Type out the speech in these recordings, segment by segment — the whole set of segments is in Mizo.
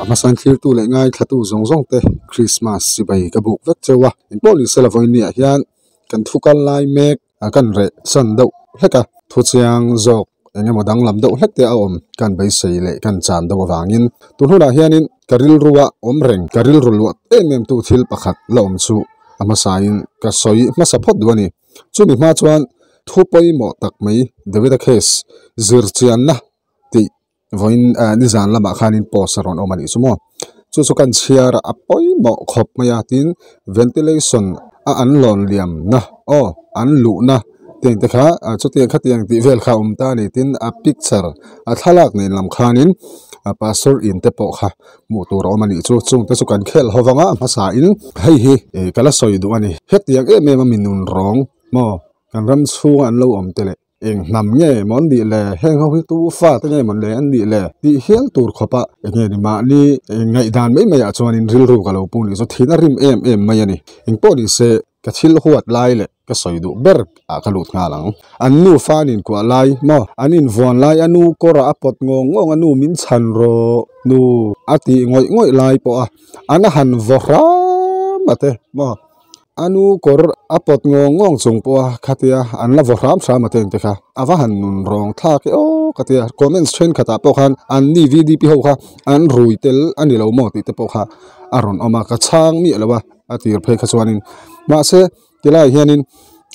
A hmasain thlirtu leh ngaithlatu zawng zawng te Krismas chibai ka buk vek cheu a, engpawh ni sela vawinia hian kan thu kal lai mek a kan reh san deuh hlek a, thu chiang zawk eng emaw danglam deuh hlek te a awm kan beisei leh kan chan deuh avangin tun hunah hianin ka rilrua awm reng, ka rilru luah em em tu thil pakhat la awm chu a hmasain ka sawi hmasa phawt duh a ni. Chumi hma chuan thu pawimawh tak mai Davida case zir chianna tih vawiin nizan lamah khanin post a rawn awm a nih chu maw. Chu chu kan chhiar a pawimawh khawp mai a tin ventilation a an lawn liamna aw an luhna tiang te kha chutiang khatiang tih vel kha a awm ta a ni tin a picture a thlalak nen lam khanin a pastor in te pawh kha hmuh tur a awm a nih chu chung te chu kan khelh ho vang a hmasa in hei hi ka la sawi duh a ni hetiang em em a mi nun rawng maw kan ram chhunga an lo awm te leh eng hnam nge maw an nih le heng ho hi tu fa te nge maw le an nih le tih hial tur khawp a eng nge ni mahni ngaihdan mai mai ah chuanin rilru ka lo pu nih chu thin a rim em em mai a ni engpawh ni se ka thil huat lai leh ka sawi duh ber ah ka lut nghal ang. An nufa an inkuah lai maw? An invuan lai a nu kawrah a pawt ngawng ngawng a nu min chhan rawh nu a tih ngawih ngawih lai pawh a an a han vaw hram a te maw? A nu kawr a pawt ngawng ngawng chung pawh a khatia an la vaw hram hram a te engte kha a va han nun rawng thlak e aw ka tia comments thenkhatah pawh khan an ni VDP ho kha an rui tel a ni lo maw tih te pawh kha a rawn awm a ka chhang miah lo a a tir phei kha chuanin mahse tilaiah hianin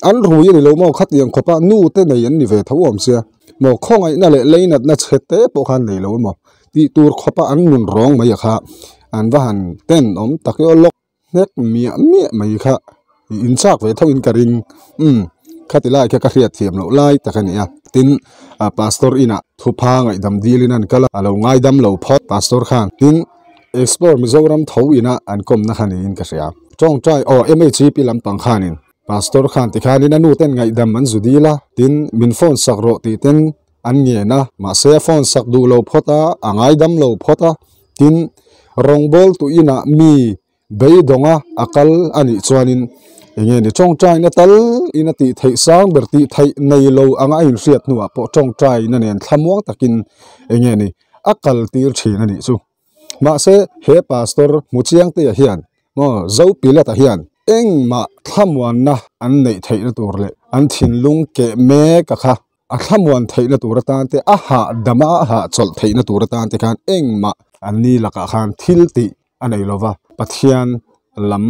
an rui a ni lo maw khatiang khawpa nu te nei an ni ve tho awm sia maw khawngaihna leh leinatna chhe te pawh khan nei lo emaw tih tur khawpa an nun rawng mai a kha an va han ten awm tak e aw lawk hnek miah miah mai kha in chak ve tho in ka ring umm khati lai kha ka hriat thiam loh lai tak a ni a tin ah pastor inah thupha ngaihdam dilin an kal a a lo ngaidam lo phawt pastor khan tin. Explore Mizoram tho ina an kawmna kha niin ka hria. Tawngtai aw MHEP lampang khanin Pastor khan tikhanin a nu ten ngaihdam an zu dil a, tin min phone sak rawh tih ten an ngen a, mahse a phone sak duh lo phawt a, a ngaidam lo phawt a, tin rawngbawltu inah mi beidawnga a kal a nih chuanin enge ni tawngtaina tal in a tih theih sang ber tih theih nei lo anga a inhriat hnuah pawh tawngtaina nen thlamuang takin enge ni a kal tir thin a nih chu. Mahse he pastor hmu chiang te hian maw Zo Pilata hian engmah thlamuanna an neih theihna tur leh an thinlung keh mek a kha a thlamuan theihna tur atan te a hahdam a a hahchawlh theihna tur atan te khan engmah an ni lakah khan thil tih a nei lova Pathian lam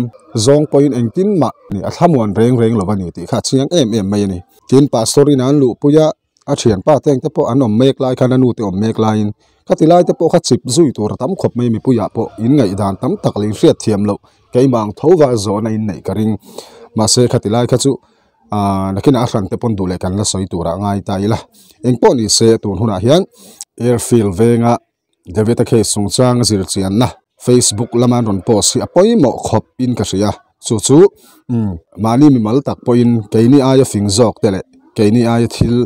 zawng pawhin engtin mah a thlamuan reng reng lova ni tih kha a chiang em em mai a ni. Tin pastor in an luhpui a. A thianpa te ang te pawh an awm mek lai khan a nu te awm mek laiin ka ti lai te pawh kha chip zui tur a tam khawp mai mipuiah pawh in ngaihdan tam tak leh inhriat thiam loh keimah ang tho va zawhna in neih ka ring mahse kha ti lai kha chu aaa nakinah a hran te pawn duh leh kan la sawi turah ngai ta ila engpawh ni se tun hunah hian airfield venga David-a case chungchang zir chianna Facebook lama an rawn post hi a pawimawh khawp in ka hria chu chu umm mahni mimal tak pawhin keini aia fing zawk te leh keini aia thil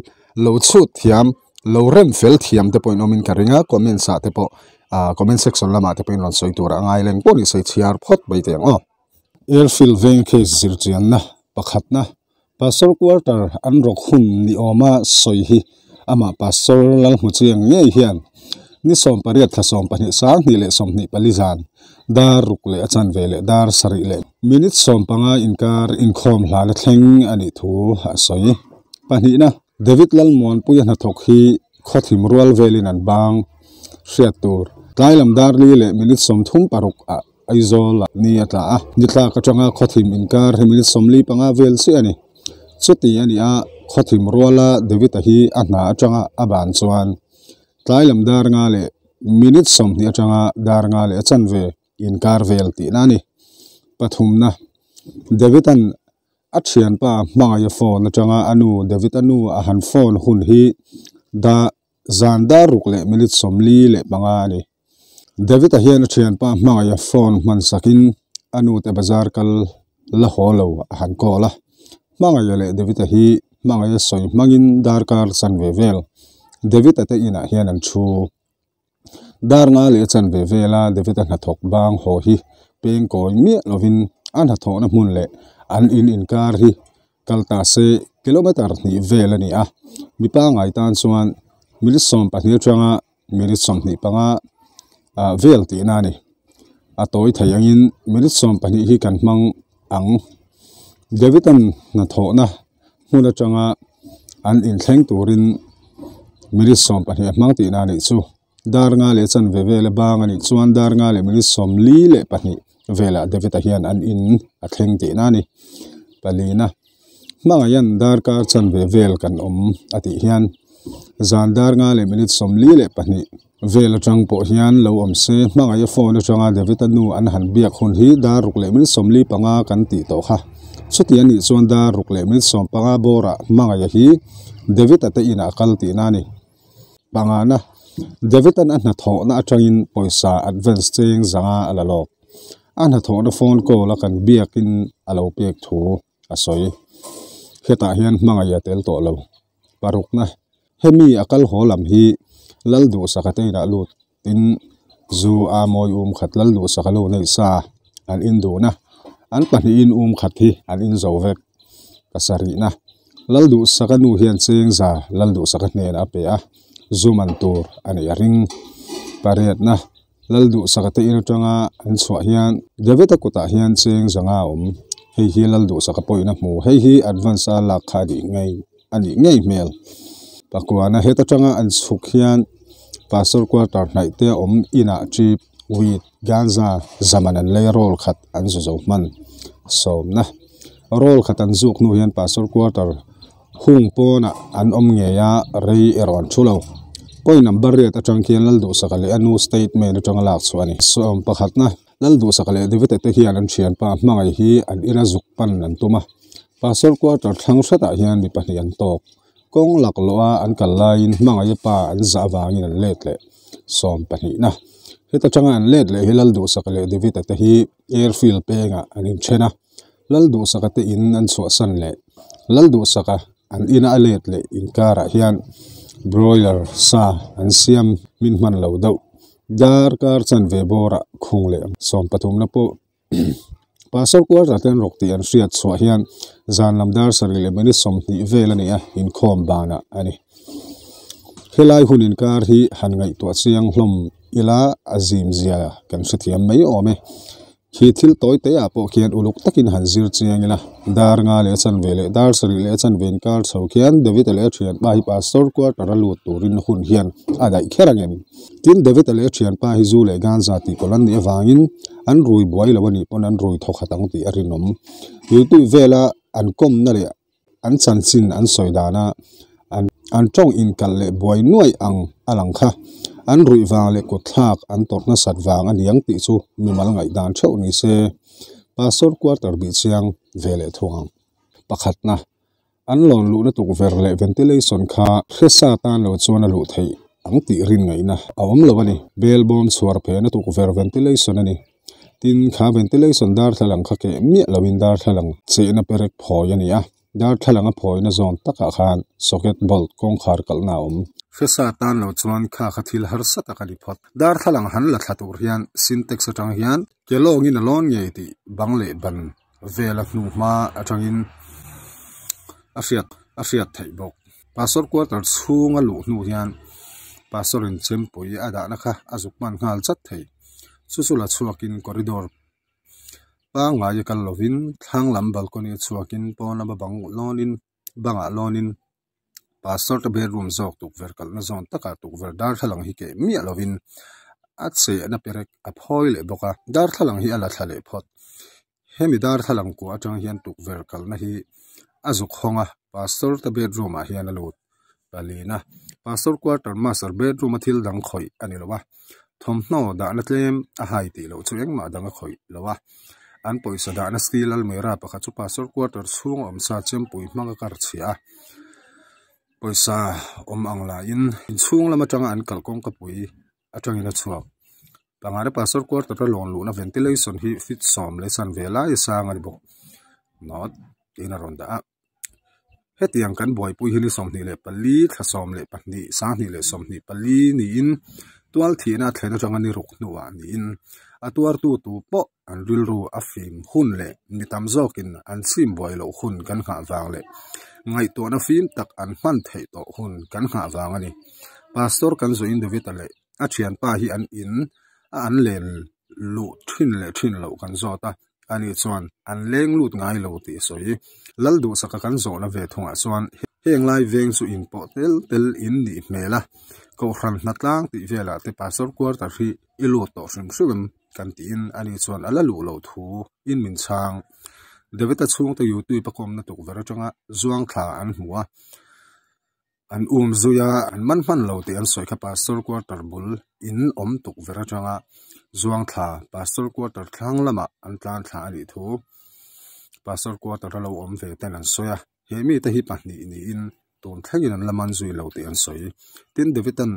lo chhut thiam lo rem fel thiam te pawhin awmin ka ring a comments ah te pawh ah comment section lamah te pawhin rawn sawi tur a ngai leng pawh ni sawi chhiar phawt mai teh ang aw. Airfield veng case zir chianna pakhatna Pastor quarter an rawk hun ni awma sawi hi amah Pastor Lalhmuchiang ngei hian ni 18 thla 12 2024 zan dar ruk leh a chanve leh dar sarih leh minute 15 inkar inkhawm hlana thleng a nih thu a sawi. Pahnihna, David Lalmuanpuia hnathawk hi khawthim rual velin an bang hriat tur. Tlai lam dar li leh minute 36 ah Aizawl ah ni a tla a, ni tlak atanga khawthim inkar hi minute 45 vel chiah a ni. Chuti a nih a, khawthim ruala David-a hi a hna atanga a ban chuan tlai lam dar nga leh minute 20 atanga dar nga leh a chanve inkar vel tihna a ni. Pathumna, David-a'n a thianpa hmangaih a phone atanga a nu David-a nu a han phone hun hi da zan dar ruk leh minute 45 a ni. David-a hian a thianpa hmangaih a phone hman sakin a nute bazar kal la haw lo a han call a. Hmangaih leh David-a hi hmangaih a sawi hmangin darkar chanve vel David-a te inah hian an thu. Dar nga leh a chanve vela David-a hnathawk bang haw hi peng kawi miah lovin a hnathawhna hmun leh an in inkar hi kal ta se kilometer hnih vel a ni a. Mipa ngai tan chuan minute 15 atanga minute 25. Vel tihna a ni. A tawi thei angin minute 20 hi kan hmang ang. David-a'n hnathawhna hmun atanga an inthleng turin minute 20 a hmang tihna a nih chu. Dar nga leh chanve vela bang a nih chuan dar nga leh minute 42 velah David-a hian an in a thleng tihna a ni. Palina. Hmangaihan darkar chanve vel kan awm a tih hian zan dar nga leh minute 42 vel atang pawh hian lo awm se hmangaih a phone atanga David-a nu an han biak hun hi dar ruk leh minute 45 kan tih tawh kha. Chuti a nih chuan dar ruk leh minute 15 bawrah hmangaih hi David-a te inah a kal tihna a ni. Pangana, David-a'n a hnathawhna atangin pawisa advance cheng zanga a la lawk. A hnathawhna phone call a kan biakin a lo pek thu a sawi. Hetah hian hmangaih a tel tawh lo. Parukna, Hemi a kal haw lam hi Lal Duhsaka te inah lut tin zu a mawi um khat Lal Duhsaka lo neih sa an in duhna an pahnihin um khat hi an in zo vek. Pasarihna, Lal Duhsaka nu hian cheng za Lal Duhsaka hnenah a pe a, zu man tur a neih a ring. Pariatna, Lal Duhsaka te in atanga an chhuah hian David-a kutah hian cheng zanga a awm. Hei hi Lal Duhsaka pawhin a hmu. Hei hi advance a lak kha a nih ngei a nih ngei hmel. Pakuana het atanga an chhuk hian Pastor quarter hnaih te a awm inah trip weed ganja zaman an lei roll khat an zu zo hman sawmna. Roll khat an zuk hnu hian Pastor quarter hung pawnah an awm ngei a, rei erawh an thu lo. Point number riat atang khian Lalduhsaka leh a nu statement atanga lak chhuah a ni. Sawm pakhatna, Lalduhsaka leh David-a te hian an thianpa hmangaih hi an ina zuk pan an tum a. Pastor quarter thlang hretah hian mi pahnih an tawk. Kawng lak loh a an kal laiin hmangaih a pa an zah avangin an let leh. Sawm pahnihna, heta tanga an let leh hi Lalduhsaka leh David-a te hi airfield pengah an inthen a. Lalduhsaka te in an chhuahsan leh Lalduhsaka an ina a let leh inkarah hian broiler sa an siam hmin hman lo deuh. Darkar chanve bawrah khung leh sawm pathumna pawh Pastor quarter te an rawk tih an hriat chhuah hian zan lam dar sarih leh minute 20 vel a ni a, inkhawm banah a ni. Helai hun inkar hi han ngaihtuah chiang hlawm ila a zim zia kan hrethiam mai awm e. Khi thil tawi te ah pawh khian uluk takin han zir chiang ila, dar nga leh a chanve leh dar sarih leh a chanve inkar chho khian David-a leh a thianpa hi pastor quarter a lut turin hun hian a daih kher ang em? Tin, David-a leh a thianpa hi zu leh ganja tih pawlh an nih avangin an rui buai lo a nih pawn an rui thawkhat ang tih a rinawm. Youtube vela an kawmna leh an chanchin an sawi dana an an tawng inkalh leh buai nuaih ang a lang kha. An ruih vang leh kut thlak an tawrh nasat vang a niang tih chu mimal ngaihdan theuh ni se. Pastor quarter bih chiang ve leh thung ang. Pakhatna, an lawn luhna tukverh leh ventilation kha hresa tan lo chuan a luh theih ang tih rin ngaihna a awm lo a ni. Bel bawm chhuar phehna tukverh ventilation a ni. Tin, kha ventilation darthlalang kha keh miah loin darthlalang chehna perek phawi a ni a, darthlalang a phawina zawn takah khan socket bolt kawngkhar kalhna a awm. Hresa tan lo chuan kha kha thil harsa tak a ni phawt. Darthlalang han la thla tur hian sintex atang hian ke lawngin a lawn ngei tih bang leh ban vela hnuhma atangin a hriat a hriat theih bawk. Pastor quarter chhunga luh hnu hian pastor in chempui a dahna kha a zuk hman nghal chat thei. Chu chu la chhuakin corridor pangngai a kal lovin thlang lam balcony a chhuakin pawn lama bang lawnin bangah lawnin pastor te bedroom zawk tukverh kalhna zawn takah tukverh darthlalang hi keh miah lovin a chehna perek a phawi leh bawk a darthlalang hi a la thla leh phawt hemi darthlalang kuah atang hian tukverh kalhna hi a zuk hawng a pastor te bedroom ah hian a lut. Palina, Pastor quarter master bedroom a thil dang khawih a ni lo a, thawmhnaw dahna tlem a hai tih loh chu engmah dang a khawih lo a. An pawisa dahna steel almirah pakhat chu pastor quarter chhung a awm sa chempui hmang a kar chhia a, pawisa awm ang laiin inchhung lam atanga an kal kawngkapui atangin a chhuak. Pangana pastor quarter a lawn luhna ventilation hi feet 10 chan ve lai a sang a ni bawk. Note tiin a rawn dah a. Hetiang kan buaipui hi ni 24 thla 12 2024 niin tual thihna a thlen atanga ni ruk hnuah niin a tuartu tu pawh an rilru a fim hun leh mi tam zawkin an chim buai loh hun kan nghah vang leh ngaihtuahna fim tak an hman theih tawh hun kan nghah vang a ni. Pastor kan zuin David-a leh a thianpa hi an in. a an len luh thin leh thin loh kan zawt a, ani chuan an leng lut ngai lo tih a sawi. Lalduhsaka kan zawhna ve thungah chuan heng lai veng chu inpawh tel tel in nih hmel a, Kohhran hnatlang tih velah te Pastor Quarter hi i lut tawh hrim hrim em kan tiin ani chuan a la luh loh thu in min chhang. David-a chhungte YouTube a kawmna tukverh atanga zuangthla an hmu a. An um zui a, an man hman lo tih an sawi kha Pastor Quarter bul in awm tukverh atanga zuangthla Pastor Quarter thlang lamah an tlan thla a nih thu Pastor Quarter a lo awm ve ten an sawi a. He mite hi pahnih niin tun thlengin an la man zui lo tih an sawi. Tin David-a'n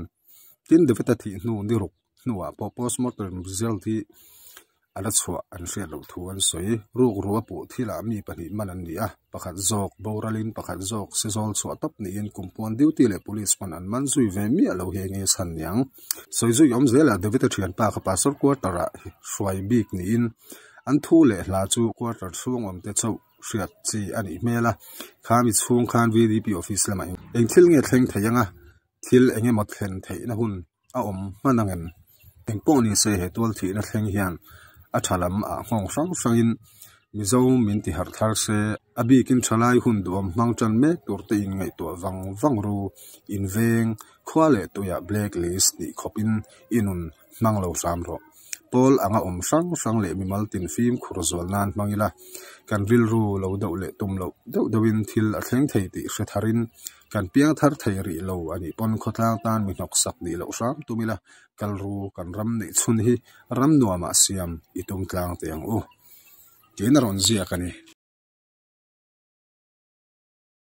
Tin David-a thih hnu ni ruk hnuah pawh postmortem result hi a la chhuah an hriat loh thu an sawi. Rukru a puh thilah mi pahnih man an ni a, pakhat zawk boralin pakhat zawk sezawl chhuah tawp niin kumpuan duty leh police pawn an man zui ve miah lo hi enge chhan niang. Sawi zui awm zelah David-a thianpa kha pastor quarter-ah hruai bik niin an thu leh hla chu quarter chhung awmte chauh hriat chi a nih hmel a, kha mi chhung khan VDP office lamah eng thil nge thleng thei anga thil eng emaw thlen theihna hun a awm hman ang em? Eng pawh ni se he tual thihna thleng hian a tha lam ah nghawng hrang hrangin Mizo min ti harh thar se, a bikin thalai hun duhawm hmang tan mek tur te in ngaihtuah vang vang ru, in veng, khua leh tuiah black list tih khawpin i nun hmang lo hram rawh. Pawl anga awm hrang hrang leh mimal tin fimkhur zual nan hmang ila, kan rilru lo deuh leh tum loh deuh deuhin thil a thleng thei tih hre tharin kan piang thar thei rih lo a nih pawn khawtlang tan mi hnawksak nih loh hram tum ila, kalru kan ram neih chhun hi ram nuamah siam i tum tlang teh ang u. Tiin a rawn ziak a ni.